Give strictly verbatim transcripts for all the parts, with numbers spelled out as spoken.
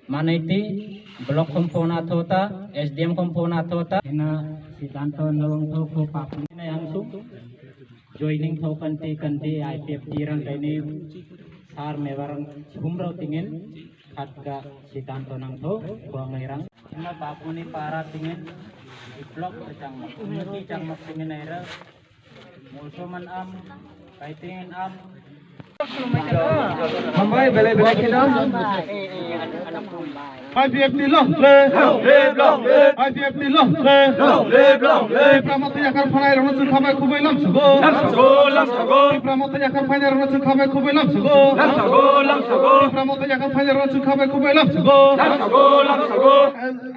Manaiti block khom phone athota, S D M khom phone athota. Ina siddhanto nalong tho kho papni na yang su. Joining tho kanti kanti I P F T rang kaini sar mebar sumrau tingin khatga siddhanto nang tho kho ngai rang. Ina bapuni para tingin block chang, community chang mak tingin aira. Musulman am, kaiting am. Hambai, belai belai kheno. I P F T long live. Long live, long live. I P F T long live. Long live, long live. Tipra Motha yakar phanai rokno chwng khabai khubui lamsogo. Lamsogo, lamsogo. Tipra Motha yakar phanai rokno chwng khabai khubui lamsogo. Lamsogo, lamsogo. Tipra Motha yakar phanai rokno chwng khabai khubui lamsogo. Lamsogo, lamsogo.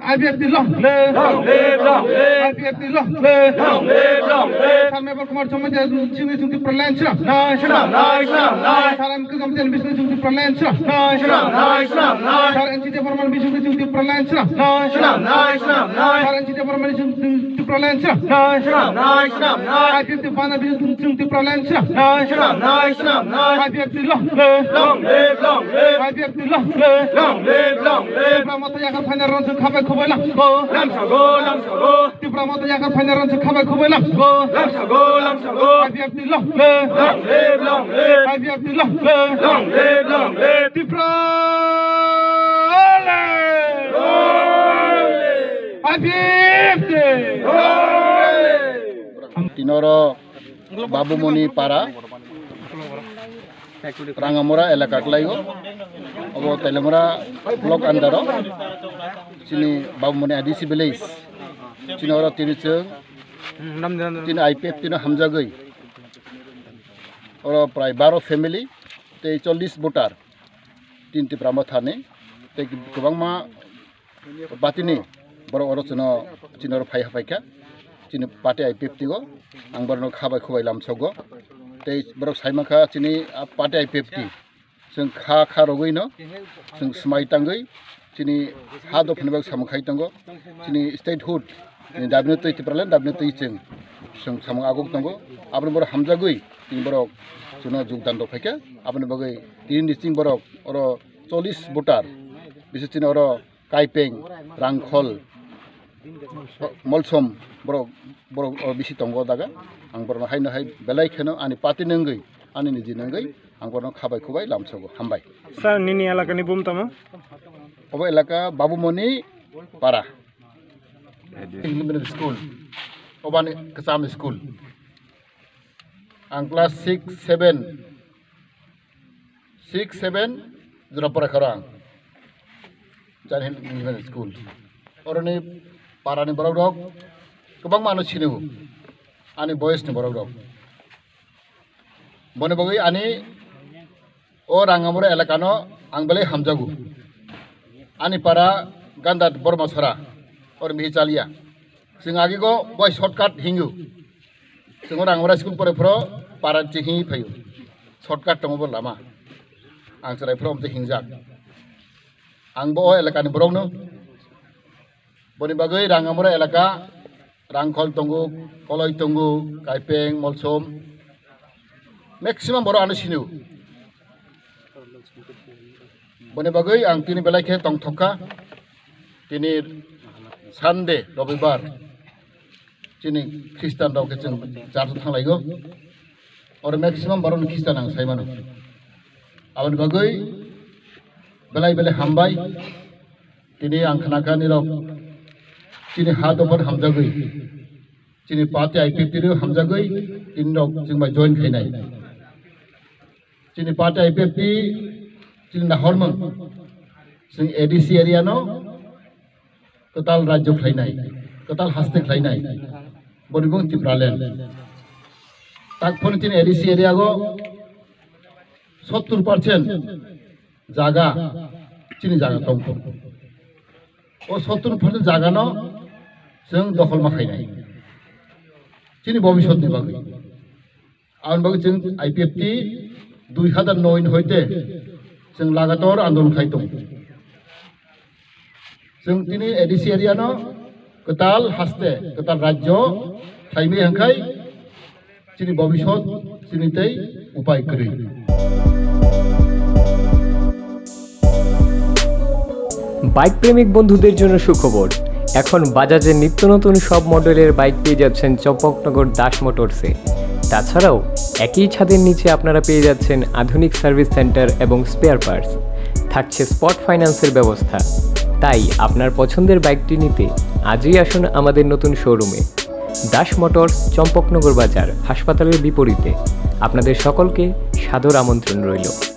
I P F T long live. Long live, long live. I P F T long live. Long live, long live. Sir Mebar Kumar Chongma je chini chungti pralan chra. Nai. Chra, nai, chra, nai. Sir M K Gamtian Bisnu chungti pralan chra. Nai. Chra, nai, chra, nai. Sir N C Debbarma Bisnu chungti pralan chra. Nai. Chra, nai, chra, nai. Sir N C Debbarma chungti pralan chra. Nai. Chra, nai, chra, nai. I P F T bana Bisnu chungti pralan chra. Nai. Chra, nai, chra, nai. I P F T long live. Long live, long live. I P F T long live. Long live, long live. Tipra Motha yakar phaina rok chwng khabai khubui lamsogo. Lamsogo, lamsogo. Tipra Motha yakar phaina rok chwng khabai khubui lamsogo. Lamsogo, lamsogo. I P F T long live. Long live, long live. I P F T long live. Long live, long live. Tipra long live. Long live. I P F T long live. Tinoro Babumoni para, Rangamura elaka kwlaio, obo Teliamura block under o, chini Babumoni A D C village, chini oro tini chwng, tini I P F T no hamjagwi, oro prai baro family tei chollish voter, tini Tipra Mothani, tei kwbangma Party ni borok oro chwngno, chini oro phai haphai kha, chini party I P F T o, ang borokno kha bai khwbai lamsogo. Tei borok sai mankha chini, ah, party I P F T, chwng kha kha rogwi no, chwng swmai tangwi, chini ha dophani bagwi samung khai tongo, chini statehood ni dabi no twi, Tipraland dabi no twi chwng, chwng samung aguk tongo. Aboni borok hamjagwi tini borok chwngno jogdan rok phaikha, aboni bagwi tini ni chini borok oro chollish voter, bises chini oro Kaipeng, Rangkhol, Molsom, borok, borok, o bisi tongo o jaga. Ang borokno haino hai belai kheno ani party ni wngwi, ani niji ni wngwi, ang borokno kha bai khwbai lamsogo. Hambai. Sir, nini elaka ni bum tamo? Obo elaka Babumoni para. English medium school. Obani kwcham school. Ang class six, seven, six, seven jora pora kharo ang. Char Hill English medium school. Oroni parani borok rok kwbangma ano sini o. Ani boyes ni borok rok. Boni bagwi ani o Rangamura elaka no ang belai hamjago. Ani para Ganda Borma Sora, or mihi chalia. Chwng agi go boi shortcut hingo. Chwng o Rangamura school pore phro para chi hingi phaio. Shortcut tongo bo lama. Ang chwrai phro omte hingjak. Ang bo o elaka ni borok no. Boni bagwi Rangamura elaka, Rangkhol tongo, Koloi tongo, Kaipeng, Molsom. Maximum borok ano sini o. Boni bagwi ang tini belai khe tongthok kha. Tini Sunday, Robibar. Chini Christian rok khe chwng church o thanglaigo. Oro maximum borok ni Christian ang sai mano. Aboni bagwi belai belai hambai. Tini ang khna kha nirok chini ha dophani hamjagwi, chini party I P F T rok hamjagwi tini rok chwng bai join khainai. Chini party I P F T chini nahormung chwng A D C area no kwtal rajyo khlainai, kwtal haste khlainai, boni bung Tipraland. Tak phone chini A D C area go sottur percent jaga chini jaga tongkho. O sottur percent jaga no chwng dokhol ma khainai. Chini bobisot ni bagwi. Aboni bagwi chwng I P F T dui hazar noi ni hoite chwng lagator andolon khai tongo. Chwng tini A D C area no kwtal haste, kwtal rajyo khaimai hwnkhai chini bobisot chini tei upai kwrwi. Bike প্রেমিক বন্ধুদের জন্য সুখবর। এখন বাজাজের নিত্য নতুন সব মডেলের বাইক পেয়ে যাচ্ছেন চম্পকনগর দাস মোটরসে। তাছাড়াও একই ছাদের নিচে আপনারা পেয়ে যাচ্ছেন আধুনিক সার্ভিস সেন্টার এবং স্পেয়ার পার্টস। থাকছে স্পট ফাইন্যান্সের ব্যবস্থা। তাই আপনার পছন্দের বাইকটি নিতে আজই আসুন আমাদের নতুন শোরুমে। দাস মোটরস, চম্পকনগর বাজার, হাসপাতালের বিপরীতে। আপনাদের সকলকে সাদর আমন্ত্রণ রইল।